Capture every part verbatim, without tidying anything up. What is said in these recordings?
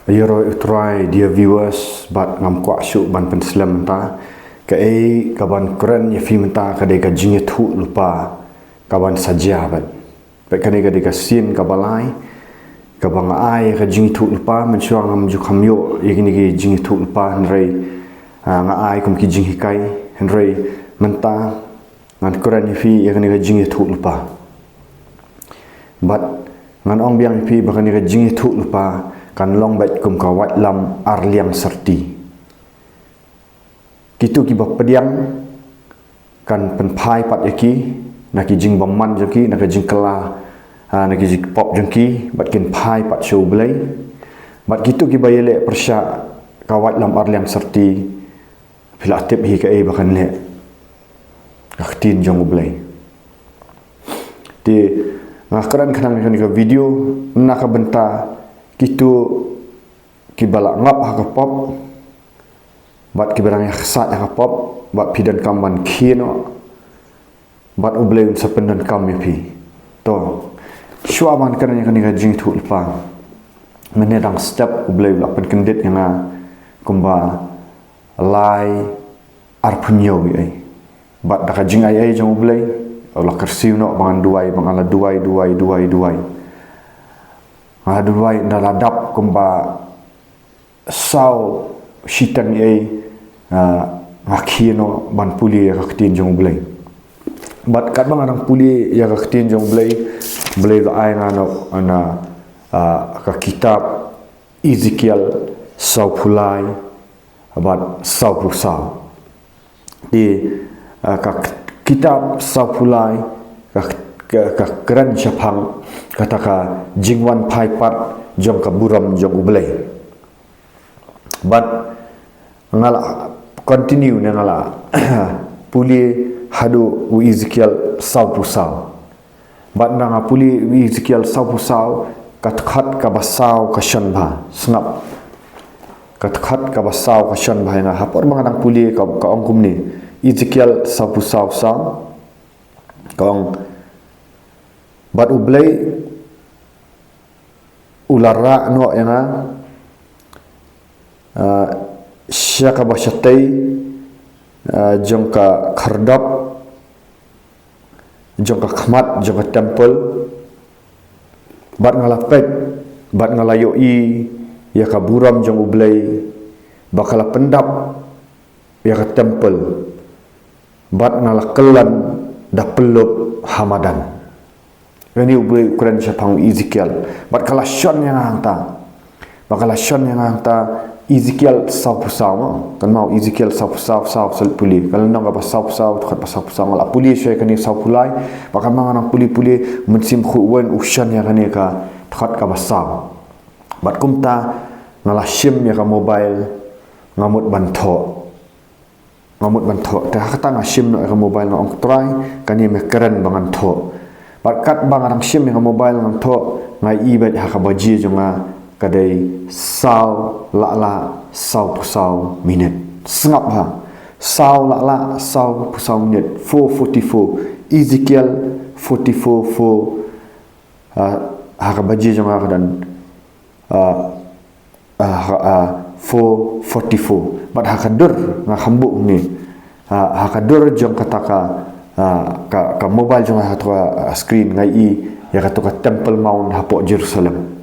Ïaroh ïa u Trai, dear viewers, bad ngam kwah shuh ban pynslem mynta. Kaei kaban kren ïa phi mynta ka dei ka jingïathuhlypa kaban sa jia bad. Bad kane ka dei ka sien kaba lai kaba nga ai ka jingïathuhlypa, mynshuwa ngam ju kham ïoh ïa kine ki jingïathuhlypa, hynrei, ah, nga ai kum ki jinghikai, hynrei mynta ngan kren ïa phi ïa kane ka jingïathuhlypa. Bad ngan ong biang ïa phi ba kane ka jingïathuhlypa kan long beit kum ka waitlam arliang syrti. Kito kiba pdiang kan pynphai pat ïa ki na ki jingbymman jong ki, na ki jingkylla, ah, na ki jingpop jong ki, bad kin phai pat sha U Blei. Bad kito kiba ïaleh pyrshah ka waitlam arliang syrti, phi la tip hi kaei ba kan leh. Ka ktien jong U Blei. Te nga kren khnang ïa kane ka video na ka bynta kito kiba la ngop ha ka pop bad kiba dang ïa ksat ha ka pop, bad phi donkam ban khie noh, bad U Blei un sa pyndonkam ïa phi. To, shuwa ban kren ïa kane ka jingïathuhlypa, mynne dang step U Blei u la pynkyndit ïa nga kumba lai arphew hynñiew ïa ei. Bad da ka jingaiei jong U Blei u la kyrsiew noh ba ngan duwai, ba nga la duwai, duwai, duwai, duwai. Nga la duwai, nga la dap kumba saw shiteng ïa ei, ah, nga khie noh ban pule ïa ka ktien jong U Blei. Bad katba nga dang pule ïa ka ktien jong U Blei, U Blei u la ai nga noh na, ah, ka kitab Ezekiel sawphew lai bad sawphew saw. Te, ah, ka k-, kitab sawphew lai ka, ka, ka kren shaphang kata ka jingwan phai pat jong ka burom jong U Blei. Bad nga la continue ne nga la pule haduh u Ezekiel sawphew saw. Bad nda nga pule Ezekiel sawphew saw, ka dkhot kaba saw ka shon bha. Sngap. Ka dkhot kaba saw ka shon bha ïa nga. Ha por ba nga dang pule ka, ka ong kumne. Ezekiel sawphew saw saw. Ka ong, bad U Blei u la rah noh ïa nga, ah, sha kaba shatei, ah, jong ka khyrdop jong ka khmat jong ka templ, bad nga la peit, bad nga la ïohi ïa ka burom jong U Blei ba ka la pyndap ïa ka templ, bad nga la kyllon da pyllup ha madan. Kane U Blei u kren shaphang u Ezekiel. Bad ka la shon ïa nga hangta. Bad ka la shon ïa nga hangta, Ezekiel sawphew saw, mo. Kynmaw Ezekiel sawphew saw, saw, sa leit pule. Ka lynnong kaba sawphew saw, dkhot ba sawphew saw, nga la pule shuwa ïa kane sawphew lai. Bad kynmaw nga nang pule, pule, Mynsiem Bakhuid u shon ïa kane ka dkhot kaba saw. Bad kumta nga la shim ïa ka mobile, nga mut ban thoh. Nga mut ban thoh. Te ha kata nga shim noh ïa ka mobile, nga ong, Trai, kane me kren ba ngan thoh. Bad katba nga dang shim ïa ka mobile ngan thoh, nga ïohi beit ha ka baje jong nga ka dei saw lah lah sawphew saw minit. Sngap ha. Saw lah lah sawphew saw minit. Four forty-four. Ezekiel forty-four four. Ah, ha ka baje jong nga ka don, ah, ah, ha, ah, four forty-four. Bad ha ka dur nga kham buh hangne. Ah, ha ka dur jong kata ka, ah, ka, ka mobile jong nga, ha kato ka, ah, screen, nga ïohi ïa kato ka Temple Mount hapoh Jerusalem.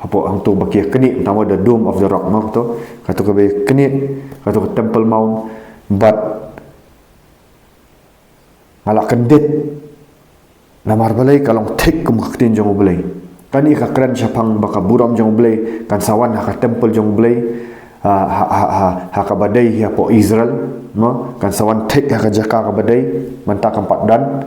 Hapoh hangto ba ki ïa knieh, tang ba the Dome of the Rock, mo, kato. Kato kaba ïa knieh, kato ka Temple Mount. Bad nga la kyndit. Namar balei? Ka long thik kum ka ktien jong U Blei. Kane ka kren shaphang ba ka burom jong U Blei kan sa wan ha ka temple jong U Blei, ha, ha, ha, ha, ha kaba dei hi hapoh Israel, mo, kan sa wan thik ha ka jaka kaba dei, mynta kam pat don,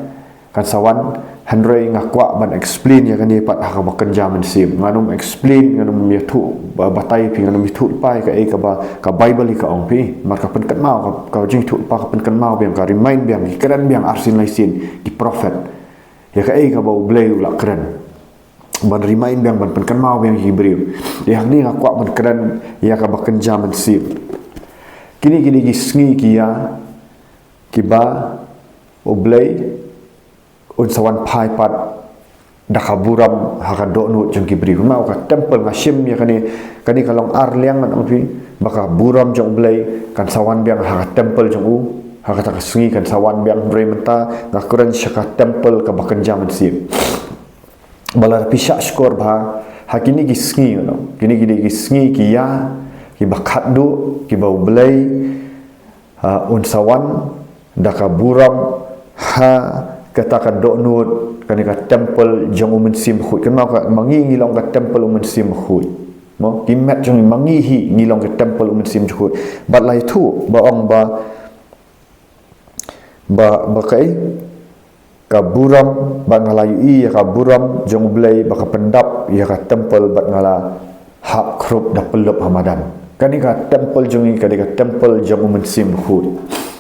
kan sa wan. Hynrei nga kwah ban explain ïa kane pat ha kaba kynja mynsiem. Ngan ym explain, ngan ym ïathuh, ba, batai phi, ngan ym ïathuh pat ïa kaei kaba ka Bible hi ka ong phi. Namar ka pynkynmaw, ka, ka jingïathuh pat ka pynkynmaw biang, ka remind biang, ki kren biang arsien laisien ki prophet ïa kaei kaba U Blei u la kren. Ban remind biang, ban pynkynmaw biang ïa ki briew. Ïa hangne nga kwah ban kren ïa kaba kynja mynsiem. Kine, kine ki sngi ki ïa kiba U Blei un sa wan phai pat da ka burom ha ka dohnud jong ki briew. Kynmaw, ka temple, nga shim ïa kane, kane ka long ar liang, ngan ong phi, ba ka burom jong U Blei kan sa wan biang ha ka temple jong u, ha kata ka sngi kan sa wan biang. Hynrei mynta nga kren sha ka temple kaba kynja mynsiem. Ba lada phi shah shkor bha, ha kine ki sngi, you know, kine ki dei ki sngi ki ïa, kiba khatduh, kiba U Blei, ha, un sa wan da ka burom ha kata ka dohnud, kane ka temple jong U Mynsiem Bakhuid. Kynmaw, ka, ma ngi ngi long ka temple U Mynsiem Bakhuid. Mo, ki met jong ngi, ma ngi hi ngi long ka temple U Mynsiem Bakhuid. Bad la ïathuh ba ong ba, ba, ba kaei, ka burom, bad nga la ïohi ïa ka burom jong U Blei ba ka pyndap ïa ka temple, bad nga la hap khrup da pyllup ha madan. Kane ka temple jong ngi, kane ka temple jong U Mynsiem Bakhuid.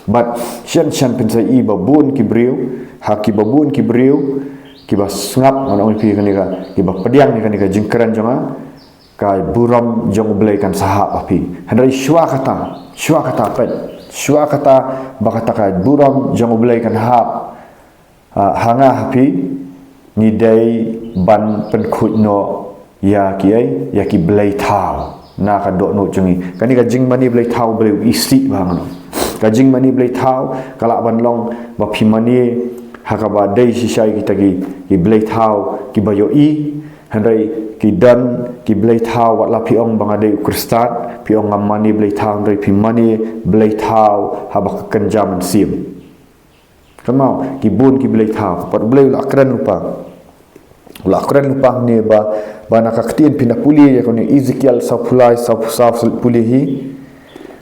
Bad shen shen phin sa ïohi ba bun ki briew, ha kiba bun ki briew, kiba sngap, ngan ong ïa phi, kane ka, kiba pdiang ïa kane ka jingkren jong nga, ka burom jong U Blei kan sa hap ha phi. Hynrei shuwa kata, shuwa kata, peit, shuwa kata ba kata ka burom jong U Blei kan hap, ah, ha nga ha phi, ngi dei ban pynkhuid noh ïa kiei, ïa ki bleithaw na ka dohnud jong ngi. Kane ka jingmane bleithaw, U Blei u isih bha, ngan ong. Ka jingmane bleithaw ka lah ban long ba phi mane ha kaba dei shisha ïa kita ki, ki bleithaw kiba ïohi. Hynrei ki don ki bleithaw, wat la phi ong ba nga dei u Khristan, phi ong ngam mane bleithaw, hynrei phi mane bleithaw haba ka kynja mynsiem. Kynmaw, ki bun ki bleithaw. Pat U Blei u la kren lypa, u la kren lypa hangne ba, ba na ka ktien, phin da pule ïa kane Ezekiel sawphew lai, sawphew saw, pule hi.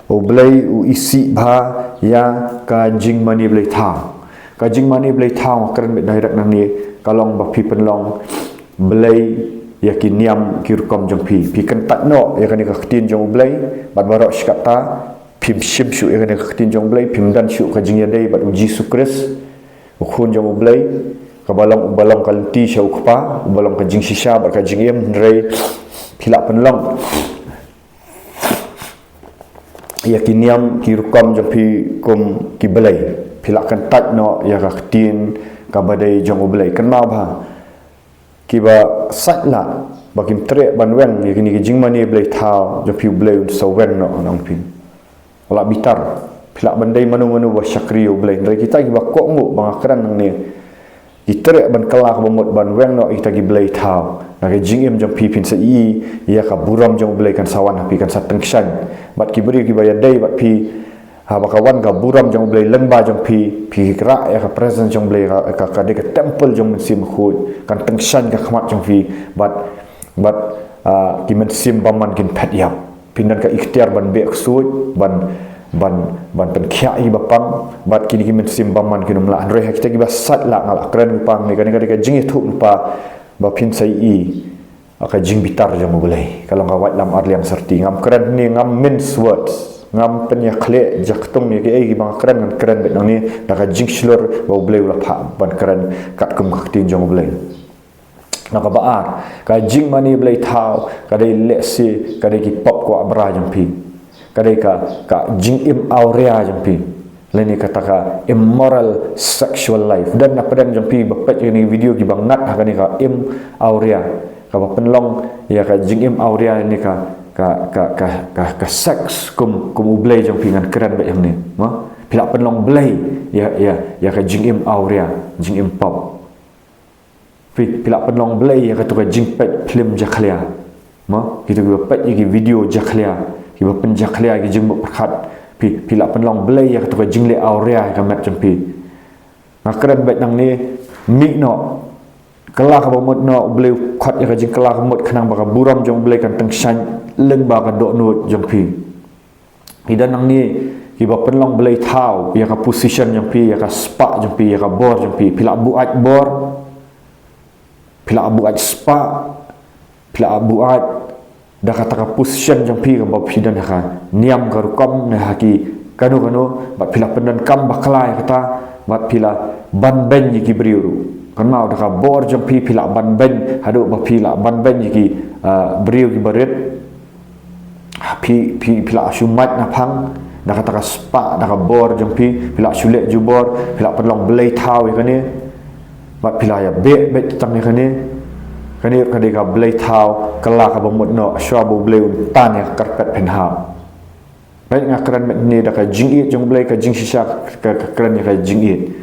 U Blei u isih bha ïa ka jingmane bleithaw. Ka jingmane bleithaw, nga kren beit direct nangne, ka long ba phi pynlong blei ïa ki niam ki rukom jong phi. Phi kyntait noh ïa kane ka ktien jong U Blei, bad baroh shi katta phim shim shuh ïa kane ka ktien jong U Blei, phim don shuh ka jingïadei bad U Jisu Khrist, U Khun jong U Blei, kaba long, uba long ka lynti sha U Kpa, uba long ka jingshisha bad ka jingim. Hynrei phi la pynlong ïa ki niam ki rukom jong phi kum ki blei. Phi la kyntait noh ïa ka ktien kaba dei jong U Blei. Kynmaw bha, kiba sait lah ba kim treh ban weng ïa kine ki jingmane bleithaw jong phi, U Blei un sa weng noh, ngan ong phi. U la bitar. Phi lah ban dei mano mano ba shakri U Blei, hynrei kita kiba kohnguh ba nga kren nangne, ki treh ban kylla kaba mut ban weng noh ïa kita ki bleithaw. Na ka jingim jong phi, phin sa ïohi ïa ka burom jong U Blei kan sa wan ha phi, kan sa tyngshaiñ. Bad ki briew kiba ïadei bad phi, haba ka wan ka burom jong U Blei lyngba jong phi, phi rah ïa ka presence jong U Blei, ka, ka, ka dei ka temple jong U Mynsiem Bakhuid, kan tyngshaiñ ka khmat jong phi. Bad, bad, ah, ki mynsiem bymman kin phet ïap. Phin don ka iktiar ban beh ksuid, ban, ban, ban pynkhiah ïa ki bapang, bad kine ki mynsiem bymman kin ym lah. Hynrei ha kita kiba sait lah, nga la kren lypa hangne, kane ka dei ka jingïathuhlypa ba phin sa ïohi ïa ka jingbitar jong U Blei. Ka long ka waitlam arliang syrti. Ngam kren hangne, ngam mince words, ngam pynïakhleh jaktung ïa kiei kiba nga kren, ngan kren beit nangne da ka jingshlur ba U Blei u la phah ban kren katkum ka ktien jong U Blei. Na kaba ar, ka jingmane bleithaw ka dei lehse, ka dei ki pop kwah bra jong phi. Ka dei ka, ka jingim awria jong phi, lane kata ka immoral sexual life. Don na pdeng jong phi ba peit ïa kane ka video kiba ngat ha kane ka im awria, kaba pynlong ïa ka jingim awria, lane ka, ka, ka, ka, ka, ka sex kum, kum U Blei jong phi, ngan kren beit hangne. Mo? Phi lah pynlong blei ïa, ïa, ïa ka jingim awria, jingim pop. Phi, phi lah pynlong blei ïa kato ka jingpeit phlim jakhlia. Mo, kito kiba peit ïa ki video jakhlia, kiba pynjakhlia ïa ki jingmut pyrkhat. Phi, phi lah pynlong blei ïa kato ka jingleh awria ïa ka met jong phi. Nga kren beit nangne, mih noh. Kylla kaba mut noh, U Blei u khot ïa ka jingkylla kaba mut khnang ba ka burom jong U Blei kan tyngshaiñ lyngba ka dohnud jong phi. Ki don nangne kiba pynlong bleithaw ïa ka position jong phi, ïa ka spah jong phi, ïa ka bor jong phi. Phi lah buaid bor, phi lah buaid spah, phi lah buaid da kata ka position jong phi kaba phi don ha ka niam ka rukom ne ha ki kano kano, bad phi lah pyndonkam bakla ïa kata, bad phi lah banbeiñ ïa ki briew ruh. Kynmaw, da ka bor jong phi phi lah banbeiñ, haduh ba phi lah banbeiñ ïa ki, ah, briew kiba rit. Phi, phi, phi lah shu mait naphang da kata ka spah, da ka bor jong phi, phi lah shu leh jubor, phi lah pynlong bleithaw ïa kane. Bad phi lah ïa beh beit tang ïa kane. Kane ka dei ka blei thaw, kylla kaba mut noh, shuwa ba U Blei un tan ïa ka carpet phin hap. Peit, nga kren mynne da ka jingïeit jong U Blei, ka jingshisha ka, ka kren ïa ka jingïeit.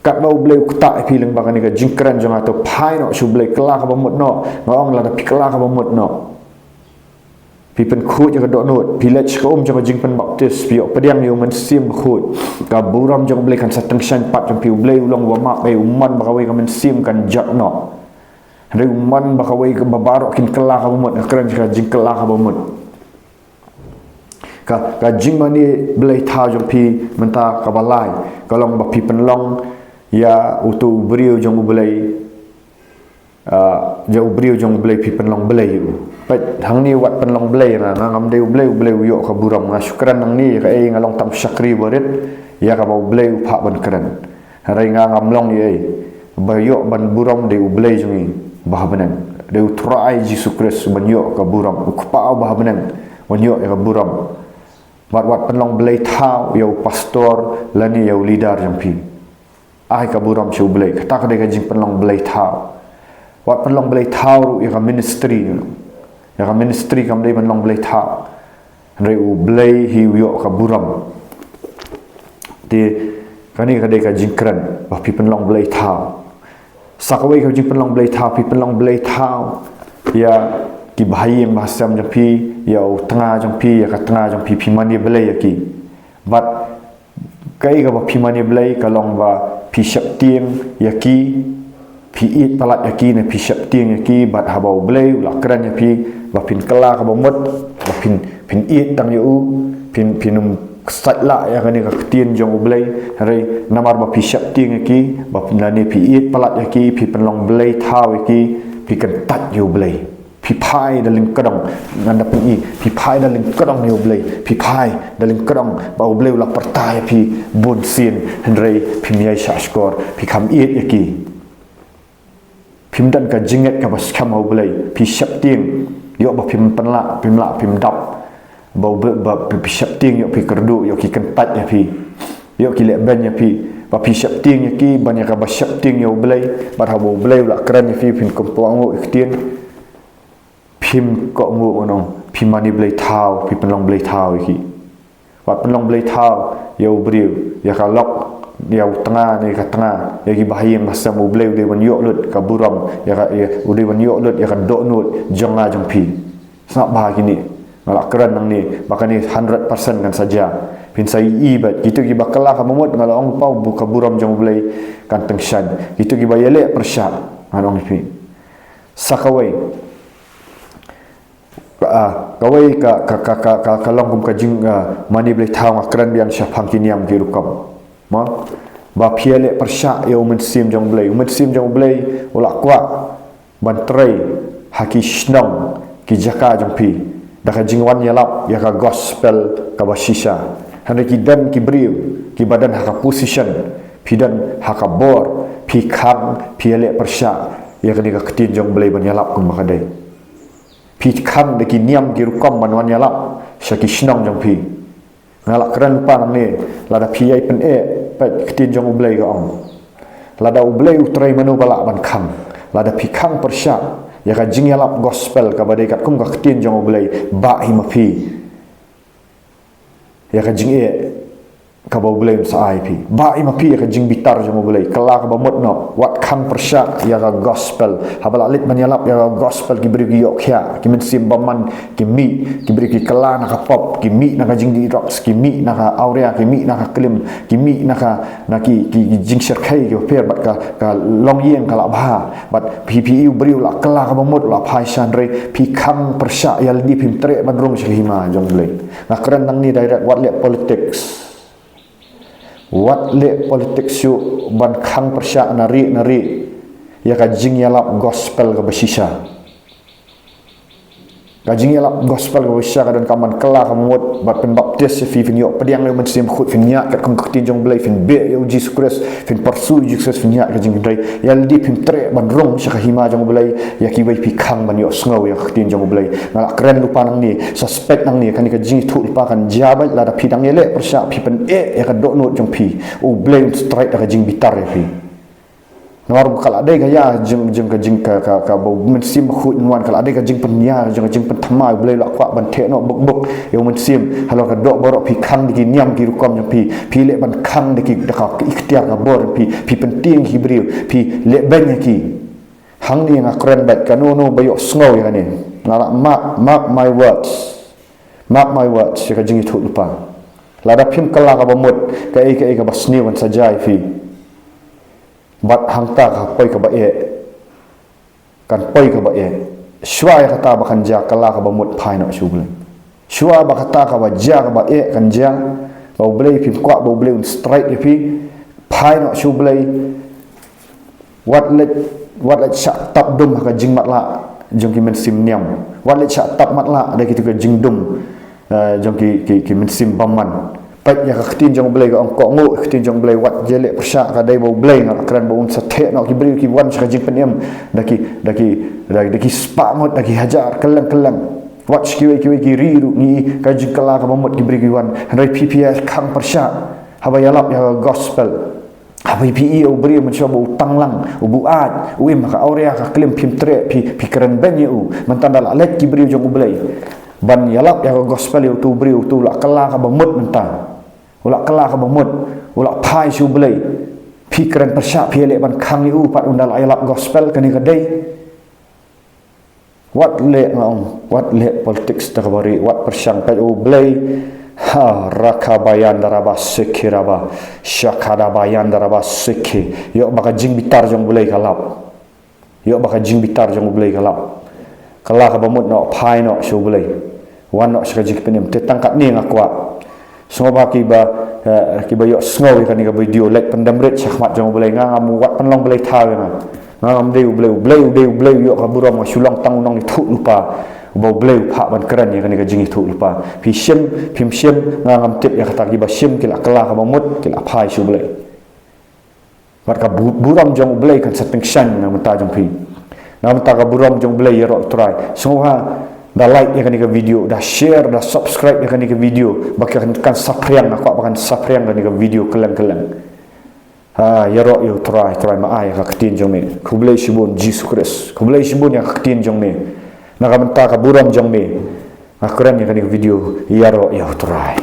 Katba U Blei u ktah ïa phi lyngba kane ka jingkren jong nga, to phai noh sha U Blei, kylla kaba mut noh. Nga ong, lada phi kylla kaba mut noh, phi pynkhuid ïa ka dohnud, phi leit sha ka um jong ka jingpynbaptis, phi ïoh pdiang ïa U Mynsiem Bakhuid, ka burom jong U Blei kan sa tyngshaiñ pat jong phi. U Blei u long uba map, eh, u mon ba kawei ka mynsiem kan jot noh. Hynrei u mon ba kawei kaba baroh kin kylla kaba mut, nga kren ka jingkylla kaba mut. Ka, ka jingmane blei thaw jong phi mynta kaba lai ka long ba phi pynlong ïa uto u briew jong U Blei, ah, ïa u briew jong U Blei, phi pynlong blei ïa u. Peit, hangne wat pynlong blei, nga, nga ngam dei U Blei, U Blei u ïoh ka burom. Nga shu kren hangne ïa kaei nga long tang u shakri barit ïa kaba U Blei u phah ban kren. Hynrei nga ngam long ei ei. Ba ïoh ban burom dei U Blei jong ngi ba ha bneng. Dei U Trai Jisu Khrist uban ïoh ka burom. U Kpa uba ha bneng uban ïoh ïa ka burom. Bad wat pynlong blei thaw ïa u pastor lane ïa u leader jong phi. Ai ka burom sha U Blei. Kata ka dei ka jingpynlong blei thaw. Wat pynlong blei thaw ruh ïa ka ministry. Ïa ka ministry kam dei ban long blei thaw. Hynrei U Blei hi u ïoh ka burom. Te kane ka dei ka jingkren ba phi pynlong blei thaw. Sa kawei ka jingpynlong blei thaw, phi pynlong blei thaw ïa ki bahaïing bahasem jong phi, ïa u tnga jong phi, ïa ka tnga jong phi, phi mane blei ïa ki. Bad kaei kaba phi mane blei ka long ba phi sheptieng ïa ki, phi ïeit palat ïa ki ne phi sheptieng ïa ki, bad haba U Blei u la kren ïa phi ba phin kylla kaba mut, ba phin, phin ïeit tang ïa u, phin, phin ym sait lah ïa kane ka ktien jong U Blei. Hynrei namar ba phi sheptieng ïa ki, ba phin, lane phi ïeit palat ïa ki, phi pynlong blei thaw ïa ki, phi kyntait ïa U Blei. Phi phai da lyngkdong, ngan da pyni, phi phai da lyngkdong ïa U Blei, phi phai da lyngkdong ba U Blei u la pyrta ïa phi bun sien, hynrei phim ïai shahshkor, phi kham ïeit ïa ki. Phim don ka jingngeit kaba skhem ha U Blei, phi sheptieng, ïoh ba phim pynlah, phim lah, phim dap. Ba U Blei, ba phi, phi sheptieng, ïoh phi kyrduh, ïoh ki kyntait ïa phi. Ïoh ki leh beiñ ïa phi. Ba phi sheptieng ïa ki, ban ïa kaba sheptieng ïa U Blei, bad haba U Blei u la kren ïa phi, phin kohnguh ïa ki ktien. Phim kohnguh, ngan ong, phi mane blei thaw, phi pynlong blei thaw ïa ki. Wat pynlong blei thaw ïa u briew, ïa ka lok, ïa u tnga ne ka tnga, ïa ki bahaïing bahasem, U Blei u dei ban ïoh lut ka burom, ïa ka, ïa, u dei ban ïoh lut ïa ka dohnud jong nga jong phi. Sngap bha kine, nga la kren nangne ba kane hundred percent kan sa jia. Phin sa ïohi beit, kito kiba kylla kaba mut, nga la ong pat ba ka burom jong U Blei kan tyngshaiñ. Kito kiba ïaleh pyrshah, ngan ong ïa phi. Sa kawei. Ah, kawei ka, ka, ka, ka, ka, ka long kum ka jing, ah, mane blei thaw, nga kren biang shaphang ki niam ki rukom. Mo? Ba phi ïaleh pyrshah ïa U Mynsiem jong U Blei. U Mynsiem jong U Blei u la kwah ban trei ha ki shnong, ki jaka jong phi, da ka jingwan ïalap ïa ka gospel kaba shisha. Hynrei ki don ki briew kiba don ha ka position, phi don ha ka bor, phi khang, phi ïaleh pyrshah ïa kane ka ktien jong U Blei ban ïalap kumba ka dei. Phi khang da ki niam ki rukom ban wan ïalap sha ki shnong jong phi. Nga la kren lypa nangne, lada phi ïai pyneh, peit ktien jong U Blei ka ong. Lada U Blei u trei, mano ba lah ban khang? Lada phi khang pyrshah ïa ka jingïalap gospel kaba dei katkum ka ktien jong U Blei, bah hi ma phi ïa ka jingeh kaba U Blei un sa ai phi. Bah hi ma phi ïa ka jingbitar jong U Blei. Kylla kaba mut noh, wat khang pyrshah ïa ka gospel. Haba la leit ban ïalap ïa ka gospel, ki briew ki ïoh khiah, ki mynsiem bymman ki mih, ki briew ki kylla na ka pop, ki mih na ka jingdih drugs, ki mih na ka awria, ki mih na ka klim, ki mih na ka, na ki, ki, ki jingshyrkhei kiba pher, bad ka, ka longïing ka la bha. Bad phi, phi ïohi u briew la kylla kaba mut, la phai sha, hynrei phi khang pyrshah, ïa lade phim treh ban rung sha ka hima jong U Blei. Nga kren nangne direct, wat leh politics. Wat leh politics shuh ban khang pyrshah na rieh na rieh ïa ka jingïalap gospel kaba shisha. Ka jingïalap gospel kaba shisha ka donkam ban kylla kaba mut, bad pynbaptis ïa phi, phin ïoh pdiang ïa U Mynsiem Bakhuid, phin ïaid katkum ka ktien jong U Blei, phin beh ïa U Jisu Khrist, phin pursue U Jisu Khrist, phin ïaid ka jingkynrei. Ïa lade phim treh ban rung sha ka hima jong U Blei, ïa kiwei phi khang ban ïohsngew ïa ka ktien jong U Blei. Nga la kren lypa nangne, suspect nangne, kane ka jingïathuhlypa kan jia beit lada phi dang ïaleh pyrshah, phi pyneh ïa ka dohnud jong phi. U Blei un strike da ka jingbitar ïa phi. Namar ba ka la dei ka ïa jong, jong ka jing ka, ka, kaba u Mynsiem Bakhuid un wan, ka la dei ka jingpynïar jong ka jingpynthymmai. U Blei u la kwah ban theh noh buk buk ïa u Mynsiem. Halor ka doh baroh phi khang da ki niam ki rukom jong phi, phi leh ban khang da ki, da ka ikhtiar ka bor jong phi, phi pyntieng ki briew, phi leh beiñ ïa ki. Hangne nga kren bad kano kano ba ïohsngew ïa kane. Nga la mark, mark my words. Mark my words, ïa ka jingïathuhlypa. Lada phim kylla kaba mut, kaei kaei kaba sniew kan sa jia ïa phi. Bad hangta ka poi kaba eh. Kan poi kaba eh. Shuwa ïa kata ba kan jia, kylla kaba mut, phai noh sha U Blei. Shuwa ba kata kaba jia kaba eh kan jia, ba U Blei phim kwah, ba U Blei un strike ïa phi, phai noh sha U Blei. Wat leit, wat leit shah tap dum ha ka jingmatlah jong ki mynsiem niam. Wat leit shah tap matlah da kito ka jingdum, eh, jong ki, ki, ki mynsiem bymman. Peit ïa ka ktien jong U Blei ka ong, kohnguh ka ktien jong U Blei, wat ïaleh pyrshah, ka dei ba U Blei, nga la kren, ba un sa theh noh ki briew ki wan sha ka jingpynim da ki, da ki, da, da ki spah ngut, da ki hajar, kylleng kylleng. Wat sha kiwei kiwei ki ri ruh, ngi i ka jingkylla kaba mut ki briew ki wan. Hynrei phi, phi ïa khang pyrshah haba ïalap ïa ka gospel. Haba phi i ïa u briew mynshuwa ba u tang lang, u buaid, u im ha ka awria ka klim, phim treh, phi, phi kren beiñ ïa u. Mynta da la leit ki briew jong U Blei ban ïalap ïa ka gospel ïa uto u briew, uto u la kylla kaba mut mynta. U la kylla kaba mut, u la phai sha U Blei. Phi kren pyrshah, phi ïaleh ban khang ïa u pat ynda la ïalap gospel, kane ka dei. Wat leh, nga ong, wat leh politics da kaba rieh, wat pyrshang. Peit U Blei, ha, rakabayan daraba sekhe raba, shakadabayan daraba sekhe. Ïoh ba ka jingbitar jong U Blei ka lap. Ïoh ba ka jingbitar jong U Blei ka lap. Kylla kaba mut noh, phai noh sha U Blei. Wan noh sha ka jingpynim. Te tang katne nga kwah. Sngewbha kiba, eh, kiba ïohsngew ïa kane ka video, leit pyndem rit shakhmat jong U Blei. Nga ngam wat pynlong blei thaw ïa nga. Nga ngam dei U Blei, U Blei, U Blei, U Blei, ïoh ka burom, nga shu long tang u nongïathuhlypa. Uba U Blei u phah ban kren ïa kane ka jingïathuhlypa. Phi shim, phim shim, nga ngam tip ïa kata, kiba shim ki la kylla kaba mut, ki la phai sha U Blei. Bad ka bu-, burom jong U Blei kan sa tyngshaiñ na ka bynta jong phi. Na ka bynta ka burom jong U Blei, ïaroh ïa U Trai. Sngewbha da like ïa kane ka video, da share, da subscribe ïa kane ka video. Ba kan, kan saphriang, nga kwah ba kan saphriang kane ka video kylleng kylleng. Ha, ïaroh ïa U Trai, Trai ma ai ïa ka ktien jong me. Khublei shibun Jisu Khrist. Khublei shibun ïa ka ktien jong me. Na ka bynta ka burom jong me, nga kren ïa kane ka video, ïaroh ïa U Trai.